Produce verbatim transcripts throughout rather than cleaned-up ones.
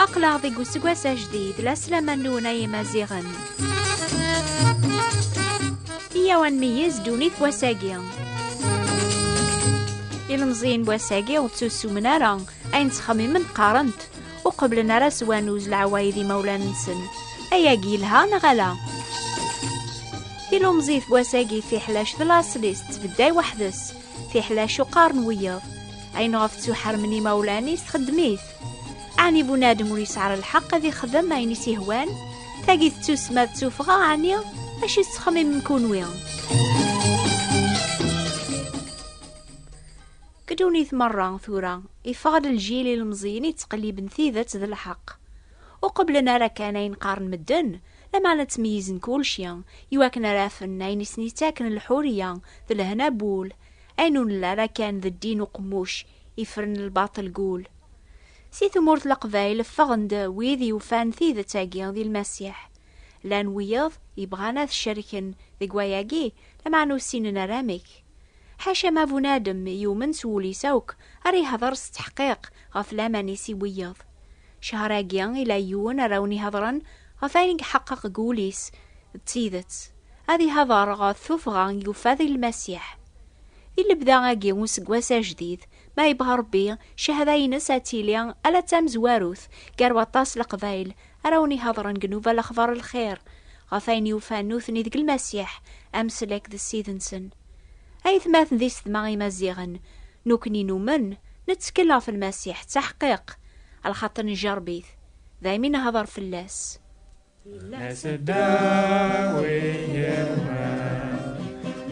Aql-aɣ deg useggas ajdid, la slama-nwen ay Imaziɣen. Iyyaw ad nmeyyez ddunit n wass-agi. Ilemẓiyen n wass-agi ur ttusumen ara, ayen ttxemmimen qqaren-t, ur qebblen ara s wannuz leɛwayed imawlan-nsen. Ayagi yelha neɣ ala? Tilemẓit n wass-agi fiḥel acu d laṣel-is tettbedday weḥd-s, fiḥel acu qqaren wiyaḍ. Ayen ɣef ttuḥermen imawlan-is txeddem-it. Ɛni bunadem ur yesɛi ara lḥeqq ad ixdem ayen i s-ihwan? Tagi tettusma d tuffɣa, ɛni acu i tettxemmimem kunwi? Deg ddunit merra tura, iffeɣ-d lǧil ilemẓiyen yettqelliben tidet d lḥeqq. Ur qebblen ara kan ayen qqaren medden, lameɛna ttmeyyizen kulci, iwakken ara afen ayen i sen-yettaken lḥuriya d lehna n wul, ayen ur nelli ara kan d ddin uqemmuc, ifren lbaṭel n wul. Si tmurt n Leqbayel ffɣen-d wid yufan tidet-agi di Lmasiḥ. Llan wiyaḍ yebɣan ad cerken deg wayagi, lameɛna ur ssinen ara amek. Ḥaca ma bunadem yumen s wul-is akk, ara yehder s tteḥqiq ɣef laman-is i wiyaḍ. Ccher-agi ila yiwen ara wen-ihedren ɣef ayen i iḥeqqeq deg wul-is d tidet. Ad ihder ɣef tuffɣa yufa di Lmasiḥ. Di lebda-agi n useggas ajdid, ma yebɣa Ṛebbi, ccahada-ines ad tili ala d tamezwarut gar waṭas n Leqbayel ara wen-ihedren deg nnuba lexbar lxir ɣef ayen yufan nutni deg Lmasiḥ, amsellek d Ssid-nsen. Aytmaten d isetma imaziɣen, nekkni numen, nettkel ɣef Lmasiḥ d taḥqiq, lxaṭer njerreb-it, daymi nehder fell-as. Fell-as ad dawi yerra,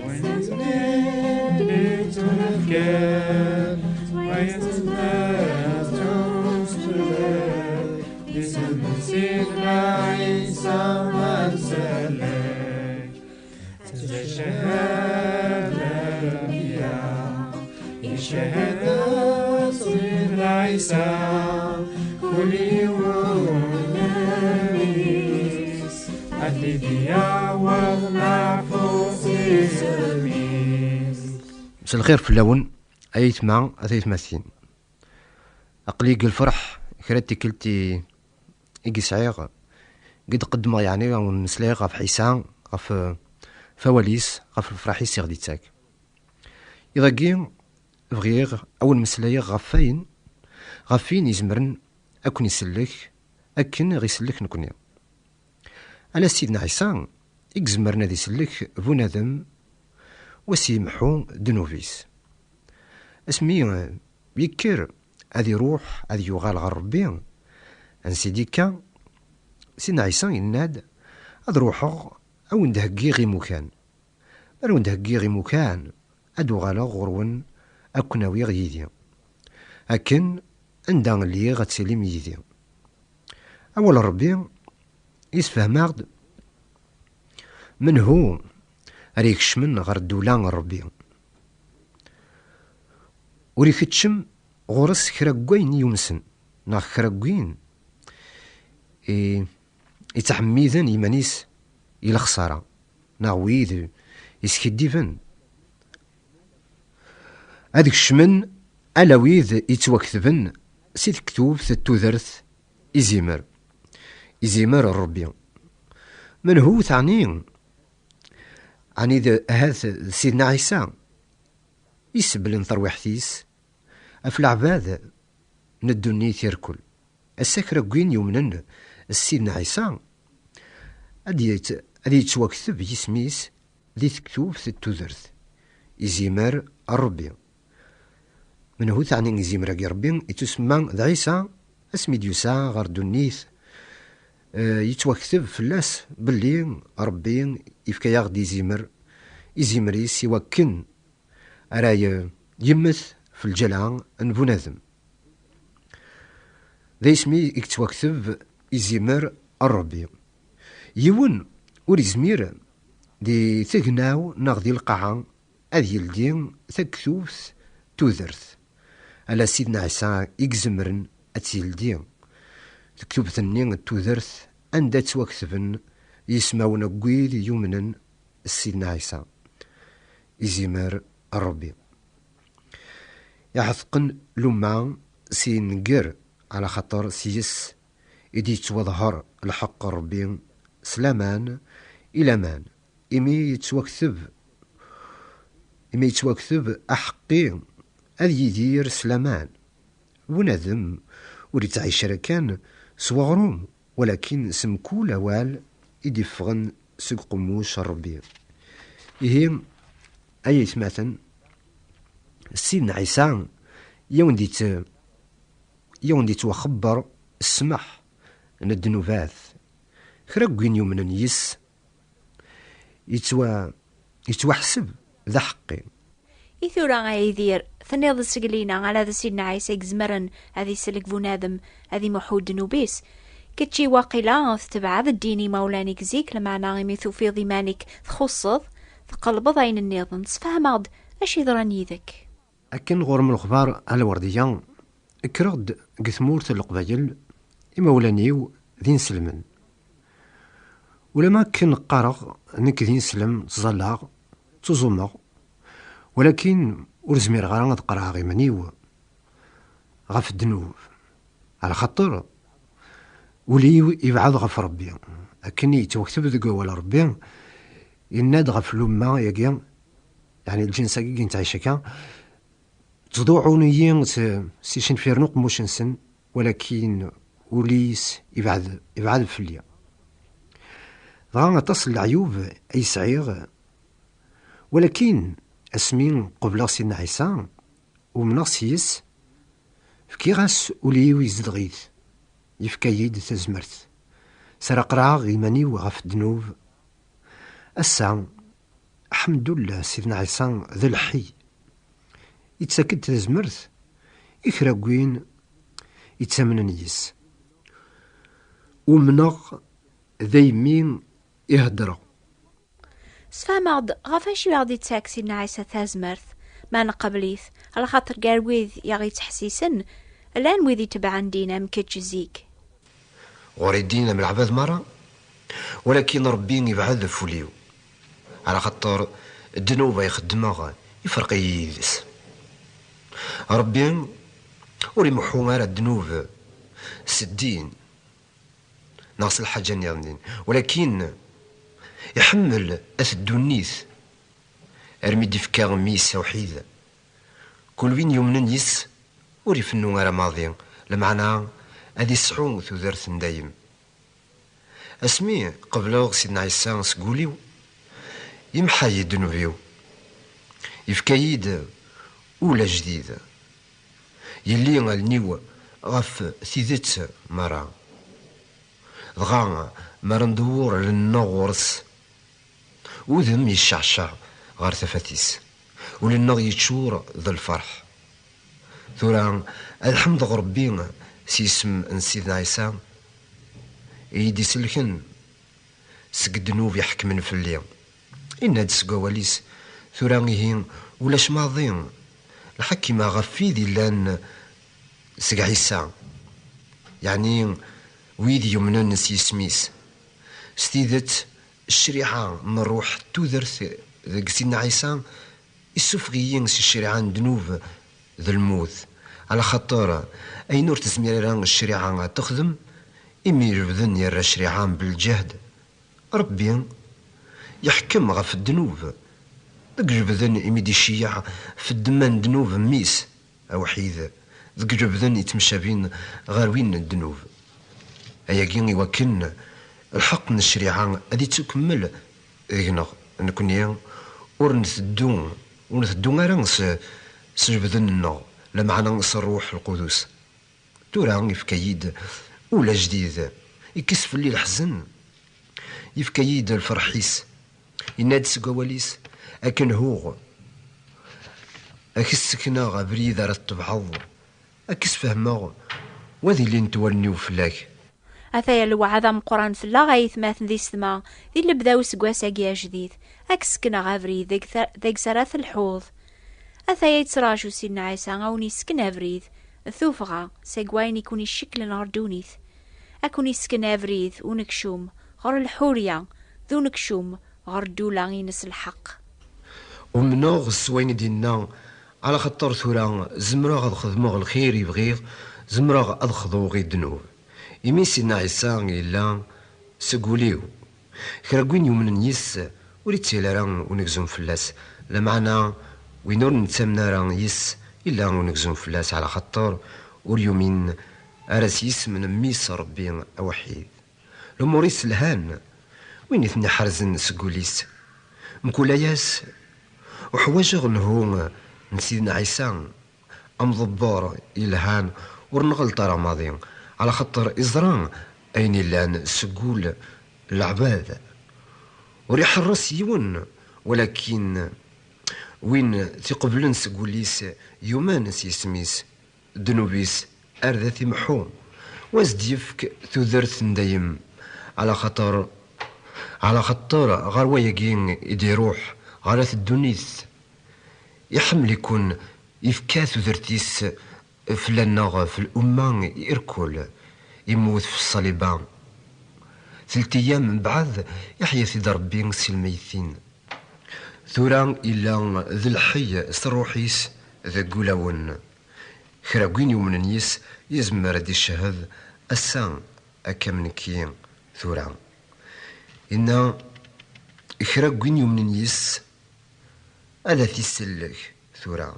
win yettnadi ttwafkan, wa yettnadi ttwafkan, isem Sidna Ɛisa ad nsalek. Tecehhed Anbiya, icehhed Sidna Ɛisa, kul yiwen ad t-id-yaweḍ leɛfu s isem-is. Mselxir fell-awen, ay aytma, a taytmatin. Aql-i deg lferḥ, kra n tikkelt i, i yesɛiɣ, i d-qeddmeɣ, yeɛni, ad wen-meslayeɣ ɣef Ɛisa, ɣef, ɣef wawal-is, ɣef lefraḥ-is i ɣ-d-ittak. Iḍ-agi, bɣiɣ ad wen-meslayeɣ ɣef wayen, ɣef wayen izemren ad ken-isellek, akken i ɣ-isellek nekni. Ala Sidna Ɛisa i izemren ad isellek bunadem, u ad s-yemḥu ddnub-is. Asmi yekker ad iruḥ ad yuɣal ɣer Ṛebbi, ansi d-ikka, Sidna Ɛisa yenna-d: "Ad ruḥeɣ, ad wen-d-heggiɣ imukan. Mi ara wen-d-heggiɣ imukan, ad uɣaleɣ ɣur-wen, ad ken-awiɣ yid-i. Akken anda lliɣ ad tilim yid-i." Awal n Ṛebbi yessefhem-aɣ-d menhu ara ikecmen ɣer ddula n Ṛebbi. Ur ikeččem ɣur-s kra n wayen yumsen, neɣ kra n wayen i, ittɛemmiden iman-is i lexsara, neɣ wid iskiddiben. Ad kecmen ala wid ittwaketben si tektubt n tudert izimer, izimer Ṛebbi. Menhu teɛni? Ɛni d, ahat d Sidna Ɛisa isebblen tarwiḥt-is ɣef leɛbad n ddunit irkul. Ass-a kra n win yumnen s Sidna Ɛisa, ad yet-, ad yettwakteb yisem-is di tektubt n tudert, izimer Ṛebbi. Menhu teɛni izimer-agi Ṛebbi? Ittusemma d Ɛisa, asmi d-yusa ɣer ddunit, eh, yettwakteb fell-as belli Ṛebbi yefka-yaɣ-d izimer, izimer-is i wakken ara y-, yemmet f lǧala n bunadem. D asmi i yettwakteb izimer n Ṛebbi. Yiwen ur izmir di tegnaw neɣ di lqaɛa ad yeldi taktubt tudert. Ala Sidna Ɛisa i izemren ad tt-yeldi. Taktubt-nni n tudert anda ttwaketben yismawen n wid yumnen s Sidna Ɛisa, izimer Ṛebbi. Iɛetqen lumma s yennger, ɛla xaṭer s yes i d-yettwaḍher lḥeqq n Ṛebbi s laman i laman, imi yettwakteb, imi yettwakteb aḥeqqi ad yidir s laman. Bunadem ur yettɛic ara kan s weɣrum, walakin s mkul awal i d-iffɣen seg uqemmuc n Ṛebbi. Ihi, ay aytmaten, Sidna Ɛisa yawen-d-itt-, yawen-d-ittwaxebber ssmaḥ n ddnubat. Kra n win yumnen yis-s yettwa-, yettwaḥseb d aḥeqqi. I tura, a Yidir, tenniḍ-d seg lina ala d Sidna Ɛisa i izemren ad isellek bunadem, ad imuḥu ddnub-is. Kečči waqila tetbeɛeḍ ddin imawlan-ik zik, lameɛna imi tufiḍ iman-ik txuṣṣeḍ, tqelbeḍ ayen nniḍen. Sfehmeɣ-d acu yeḍran yid-k. Akken ɣur-m lexbar a Lwerdiya, kkreɣ-d deg tmurt n Leqbayel, imawlan-iw d inselmen. Ulamma akken qqareɣ, nekk d ineslem, ttẓallaɣ, ttuẓumeɣ, walakin ur zmireɣ ara ad qerɛeɣ iman-iw ɣef ddnub, ɛla xaṭer ul-iw yebɛed ɣef Ṛebbi. Akken i yettwakteb deg wawal n Ṛebbi, yenna-d ɣef lumma-agi, yeɛni lǧens-agi i nettɛic akka, ttḍuɛun-iyi s, s icenfiren uqemmuc-nsen, walakin ul-is ibɛed, ibɛed fell-i. Dɣa aṭas n leɛyub ay sɛiɣ, walakin asmi qebleɣ Sidna Ɛisa, umneɣ s yes, fkiɣ-as ul-iw, izeddeɣ-it, yefka-yi-d tazmert. S ara qerɛeɣ iman-iw ɣef ddnub. Ass-a, ḥemdullah, Sidna Ɛisa d lḥi. Yettak-d tazmert i kra n win yettamnen yis-s. Umneɣ daymi i heddreɣ. Sfehmeɣ-d ɣef acu i ɣ-d-ittak Sidna Ɛisa tazmert ma nqabel-it, alaxaṭer gar wid i ɣ-ittḥessisen, llan wid itebɛen ddin am kečč zik. Ɣur-i ddin am leɛbad merra, walakin Ṛebbi ibɛed ɣef ul-iw. Ɛla xaṭer ddnub ay xeddmeɣ ifreq-iyi yid-s. Ṛebbi ur imeḥḥu ara ddnub s ddin neɣ s lḥaǧa nniḍen, walakin iḥemmel at ddunit armi d-ifka mmi-s awḥid. Kul win yumnen yis-s ur ifennu ara maḍi, lameɛna ad isɛu tudert n dayem. Asmi qebleɣ Sidna Ɛisa seg wul-iw, imḥa-yi ddnub-iw, yefka-yi-d ul ajdid, yelli allen-iw ɣef tidet merra. Dɣa mi ara ndewwer allen-nneɣ ɣur-s, udem yecceɛceɛ ɣer tafat-is, ul-nneɣ yeččur d lferḥ. Tura ad ḥemdeɣ Ṛebbi s yisem n Sidna Ɛisa i yi-d-iselken seg ddnub iḥekmen fell-i. Inna-d seg wawal-is: "Tura ihi ulac maḍi lḥakima ɣef wid illan seg Ɛisa, yeɛni wid yumnen s yisem-is. S tidet, ccariɛa n ṛṛuḥ d tudert deg Sidna Ɛisa issufeɣ-iyi si ccariɛa n ddnub d lmut, ɛla xaṭer ayen ur tezmir ara ccariɛa ad texdem, imi jebden yerra ccariɛa belǧehd." Ṛebbi yeḥkem ɣef ddnub deg jebden imi d-iceyyeɛ f ddemma n ddnub mmi-s awḥid, deg jebden ittemcabin ɣer win n ddnub. Ayagi iwakken lḥeqq n ccariɛa ad ittukemmel deg-neɣ, nekni ur nteddu, ur nteddu ara s, s jebden-nneɣ, lameɛna s Ṛṛuḥ Lqudus. Tura ifka-yi-d ul ajdid, ikkes fell-i leḥzen, yefka-yi-d lferḥ-is. Yenna-d seg wawal-is: "Akken huɣ, ad k-ssekneɣ abrid ara tebɛeḍ, ad k-sfehmeɣ, wa ad ilint wallen-iw fell-ak." Ataya lweɛd ameqqran fell-aɣ, ay atmaten d isetma, di lebda useggas-agi ajdid, ad k-sekneɣ abrid deg ta-, deg-s ara telḥuḍ. Ataya yettraǧu Sidna Ɛisa a wen-yessken abrid, tuffɣa seg wayen i ken-icekklen ɣer ddunit. A ken-yessken abrid unekcum ɣer lḥurya, d unekcum ɣer ddula-ines lḥeqq. Umneɣ s wayen i d-yenna, ɛla xaṭer tura zemreɣ ad xedmeɣ lxir i bɣiɣ, zemreɣ ad xḍuɣ i ddnub. Imi Sidna Ɛisa yella seg wul-iw. Kra n win yumnen yis, ur ittili ara unegzum fell-as. Lameɛna win ur nettamen ara yis, yella unegzum fell-as, ɛla xaṭer ur yumin ara s yisem n Mmi-s Ṛebbi aweḥḥid. Lumuṛ-is lhan, win i ten-iḥerzen seg wul-is. Mkul ayas, uḥwaǧeɣ nhu n Sidna Ɛisa, amḍebber yelhan, ur nɣelleṭ ara maḍi, ɛla xaṭer iẓra ayen illan seg wul n leɛbad. Ur iḥerres yiwen, walakin win t-iqeblen seg wul-is, yumen s yisem-is, ddnub-is ar d at imḥu, wa s-d-yefk tudert n dayem, ɛla xaṭer, ɛla xaṭer ɣer wayagi i d-iruḥ ɣer at ddunit. Iḥemmel-iken, ifka tudert-is fell-aneɣ, f l'umma i irkul, immut f ṣṣaliba. Telt ayyam mbeɛd, iḥya-t-id Ṛebbi si lmeytin. Tura illa d lḥey s ṛṛuḥ-is deg wulawen. Kra n win yumnen yis yezmer ad d-icehhed ass-a akka am nekki tura. Inna, kra n win yumnen yis ad t-isellek tura.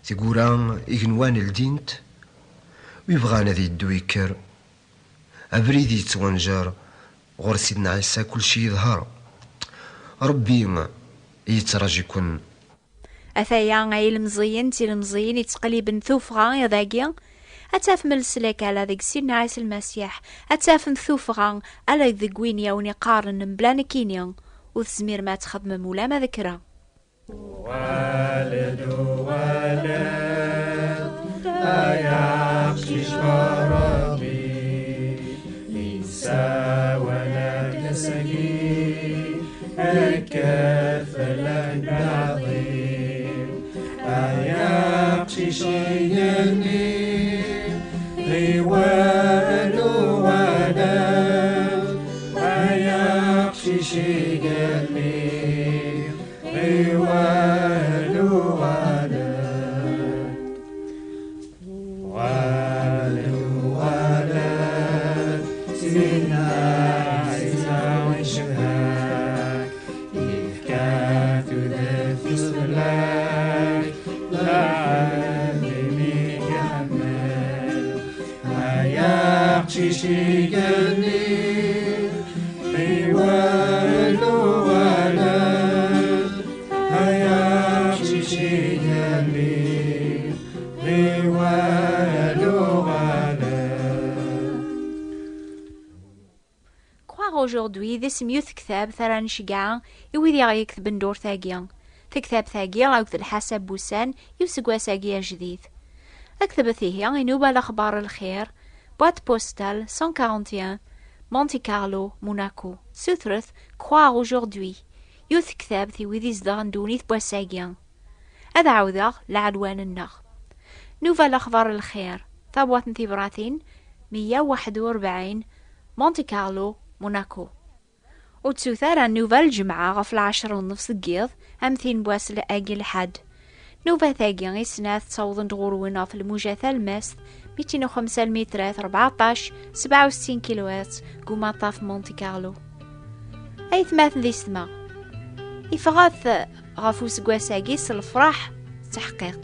Tiggura igenwan ldint, wi bɣan ad yeddu yekker. Abrid yettwanjer, ɣur Sidna Ɛisa kulci yeḍher. Ṛebbi yettraǧu-ken. Ataya ay ilemẓiyen d tilemẓiyin yettqelliben tuffɣa iḍ-agi, ad tafem leslak ala deg Sidna Ɛisa Lmasiḥ, ad tafem tuffɣa ala deg win i awen-iqqaren mebla nekkini, ur tezmirem ad txedmem ulamma d kra. Uɣal-d, uɣal-d, ay aqcic ɣer Ṛebbi, yessawal-ak ass-agi, kker fell-ak d aɛḍil. Ay aqcic igenni, ɣiwel uɣal-d, ay aqcic igenni, ɣiwel uɣal-d. Uɣal-d, uɣal-d, Sidna Ɛisa icebḥ-ak, yefka tudert-is fell-ak, lḥedd imi k-iḥemmel. Ay aqcic igenni, ɣiwel uɣal-d. Ay aqcic igenni, ɣiwel uɣal-d. Croire aujourd'hui d isem n tektabt ara nceggeɛ i wid i ɣ-yeketben ddurt-agi. Tektabt-agi akked Lḥasan Bussan i useggas-agi ajdid. Ktbet ihi i nnuba Lexbar Lxir, boîte postale cent quarante et un, Monte Carlo, Monaco. Sutret Croire aujourd'hui, yiwet tektabt i wid izedɣen ddunit n wass-agi. Ad ɛawdeɣ lɛelwan-nneɣ. Nnuba Lexbar Lxir, tabwaṭ n tibratin meyya u waḥed u rebɛin, Monte Carlo, Monaco. Ur ttut ara nnuba lǧemɛa ɣef lɛecṛa u nnefṣ deg yiḍ, am tin n wass-agi lḥedd. Nnubat-agi i snat ttawḍent ɣur-wen ɣef lmuja talemmast, mitin u xemsa lmitrat, rbeɛṭac sebɛa u settin kilohertz, deg umaṭṭaf Monte Carlo. Aytmaten d yessetma, iffɣet ɣef useggas-agi s lefṛaḥ d teḥqiq.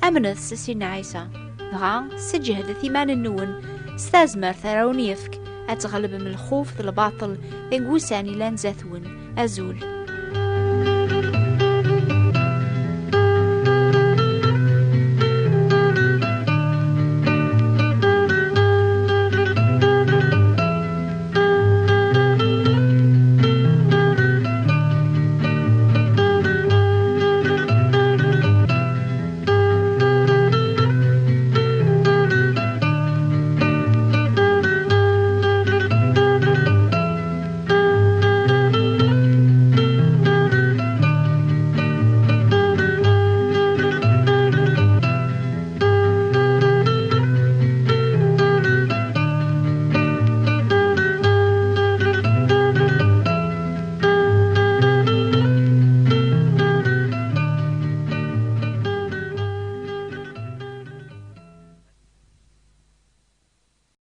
Amnet s Sidna Ɛisa, dɣa sseǧhdet iman-nwen s tazmert ara wen-yefk ad tɣelbem lxuf d lbaṭel deg wussan yellan zdat-wen. Azul.